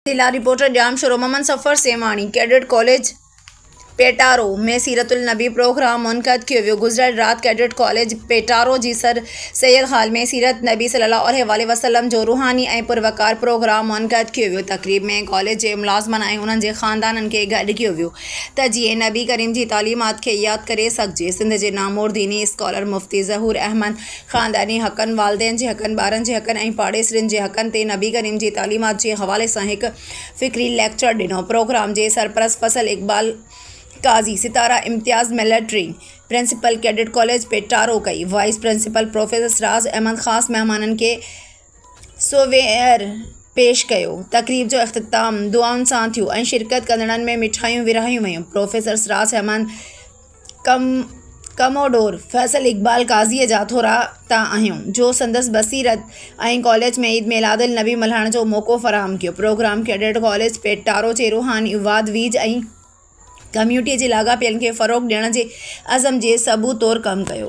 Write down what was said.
ضلع reporter Jamshoro Muhammad Safar Sehwani, cadet college Petaro ۾ Seerat ul Nabi programme منعقد ڪيو ويو. گذريل رات ڪيڊٽ ڪاليج پيٽارو جي سر سيد هال ۾ سيرت نبي صلي الله عليه واٰله وسلم جو روحاني ۽ پروقار پروگرام منعقد ڪيو ويو. تقريب ۾ ڪاليج جي ملازمن ۽ انهن جي خاندانن کي گڏ ڪيو ويو ته جيئن نبي ڪريم جي تعليمات کي ياد ڪري سگهجي. سنڌ جي نامور ديني اسڪالر مفتي ظهور احمد خانداني حقن، والدين جي حقن، ٻارن جي حقن ۽ پاڙيسرين جي حقن تي نبي ڪريم جي تعليمات جي حوالي سان هڪ فڪري ليڪچر ڏنو. پروگرام جي سرپرست Faisal Iqbal Qazi, Sitara Imtiaz military principal cadet college Petaro ڪئي. Vice principal professor Siraj Ahmed خاص مهمانن کي سووينئر پيش ڪيو. تقريب جو اختتام دعائن سان ٿيو ۽ شرڪت ڪندڙن ۾ مٺايون ورهايون ويون. پروفيسر سراج احمد ڪموڊور فيصل اقبال قاضيء جا ٿورائتا آهيون جو سندس بصيرت ۽ ڪاليج ۾ عيد ميلاد النبي ملهائڻ جو موقعو فراهم ڪيو. پروگرام ڪيڊٽ ڪاليج پيٽارو جي روحاني واڌ ويجهه ۽ ڪميونٽيء جي لاڳاپن کي فروغ ڏيڻ جي عزم جي ثبوت طور ڪم ڪيو.